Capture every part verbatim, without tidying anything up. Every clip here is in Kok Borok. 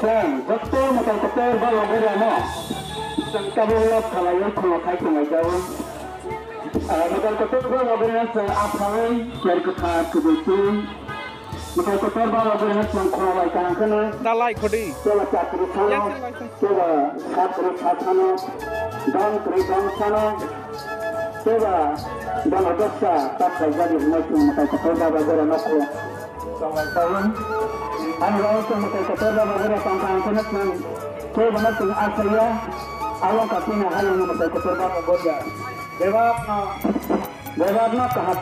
Chwng joto mwtai kotor ba logi rano chwng tabuk lab khalaiwi khulumkha tonglaijao. Ah, mwtai kotor ba logi rano chwng aphai ker kwthar kwbwi twi. Mwtai kotor ba logi rano chwng khulumlai kaham kheno. Dalai khodi. Kebo chakri sano, kebo sakri sasano, dong kwrwi dong sano, kebo dano dosta tak khaijak hinwi chwng mwtai kotor ba logi rano khulum. Ani bagwi chwng mwtai kotor ba logi rano tongkha, ang kheno chwng kebono chwng asaya, abo wngkha chini hayungni mwtai kotor ba logi rano. Bebakno, bebakno kaham,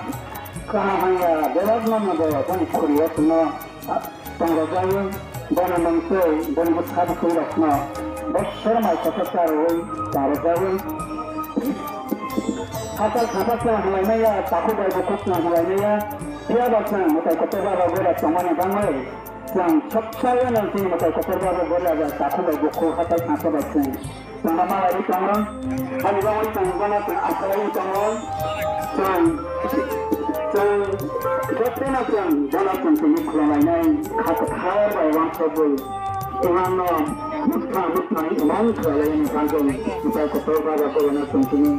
kaham hamya, bebakno nogo boni khuriyo chwngno tongrojagwi, bono mungtwi, boni bwsa bwtwirokno bosor mai kotor charwi tongrojagwi. Hachal khapha chwng hamlaimaya, takhuk bai bukhuk chwng hamlaimaya, phiyaba chwng mwtai kotor ba logi rano tongmani bagwi chwng soksaiyano chini mwtai kotor ba logi rano takhuk bai bukhuk hachal khapha bai chwng. Tongma malai tongo, ani bagwi chwng bono chwng asai tongo. Chwng, chwng jotono chwng bono chwng tini khulumlainai kha kwthar bai uansukgwi imangno bwkha bwkha imang khlainani bagwi mwtai kotor ba logi rano chwng tini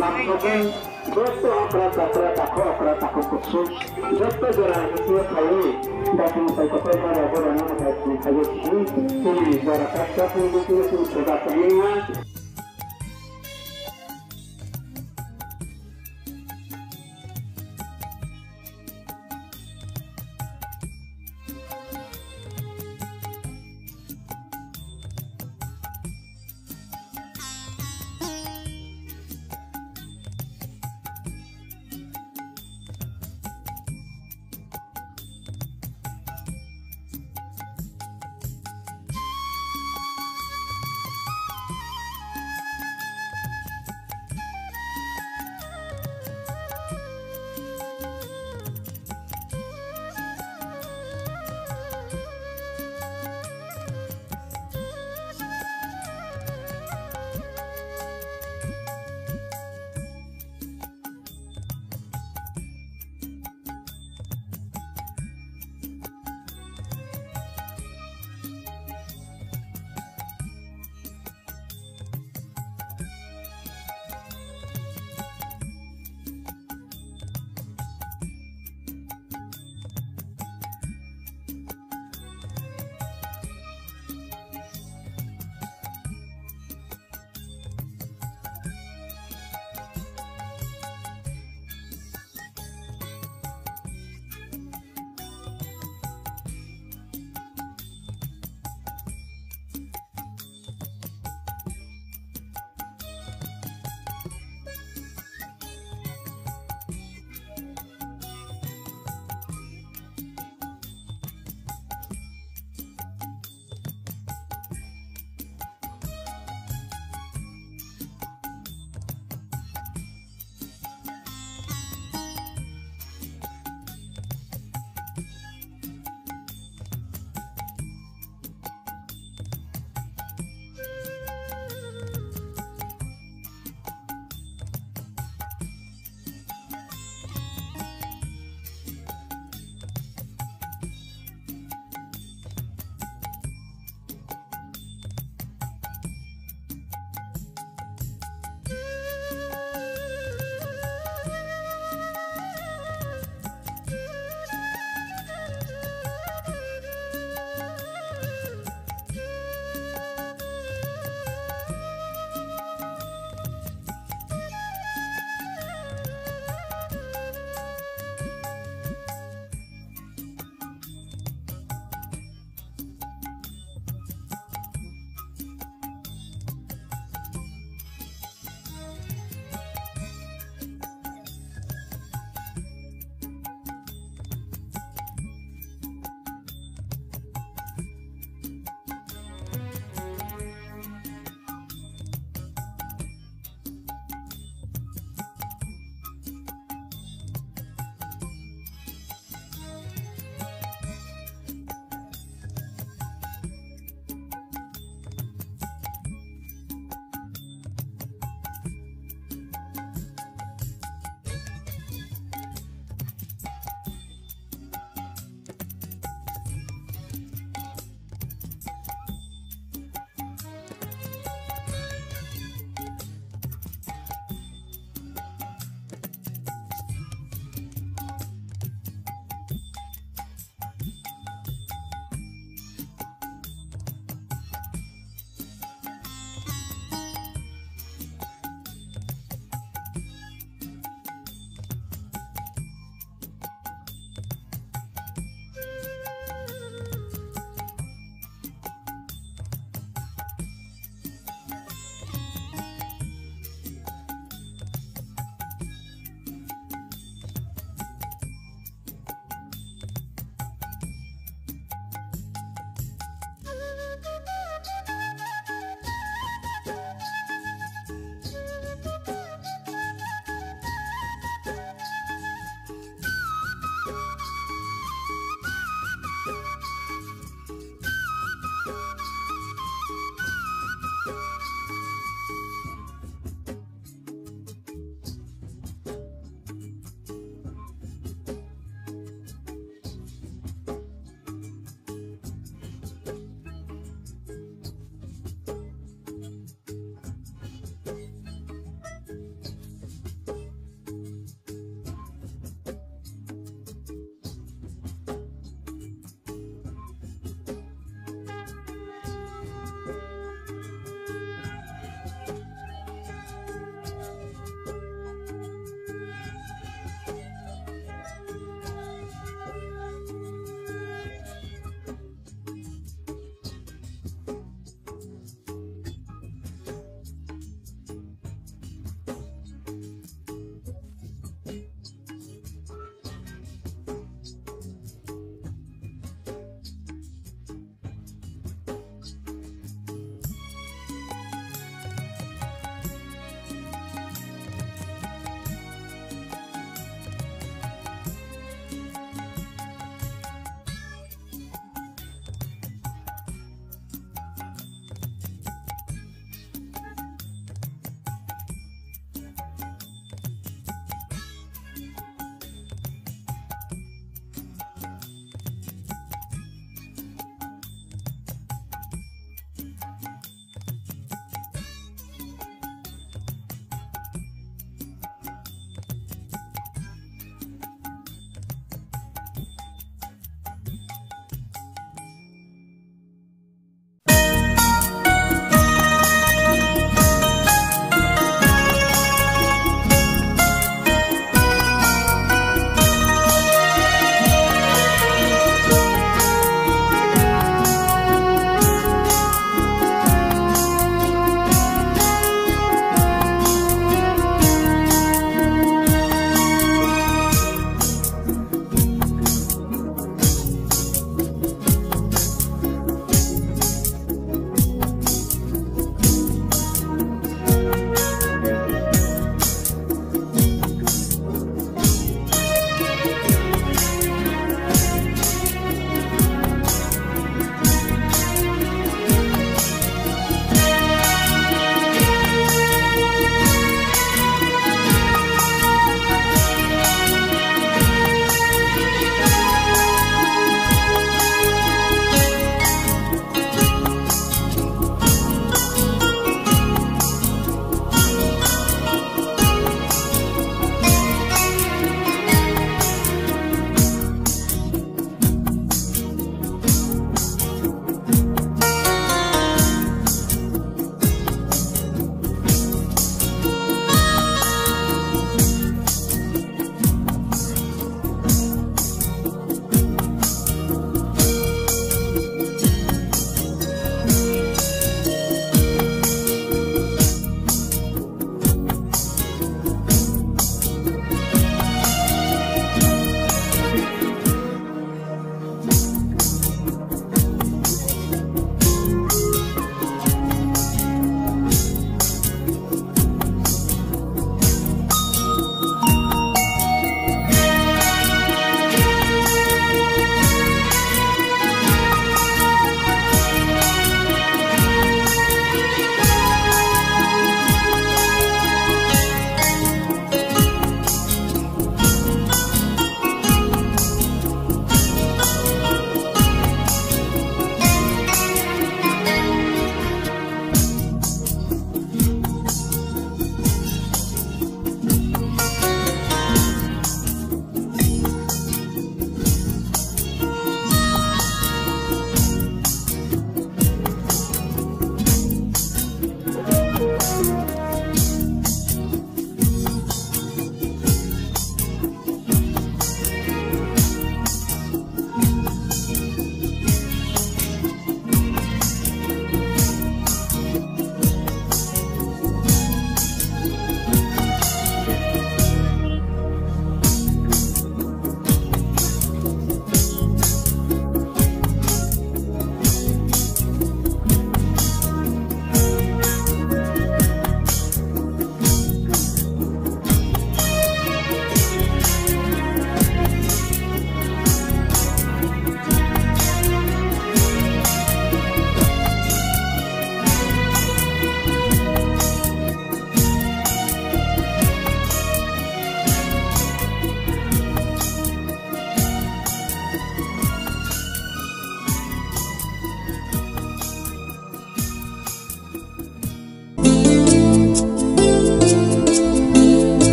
nangsugwi joto okra chakra takhuk okra takhuk kuchuk joto jora bisingo phaiwi dati mwtai kotor ba logi rano mwtai tini phaiwi tini jora kaisa tini bisingo chwng soda tongwi ma.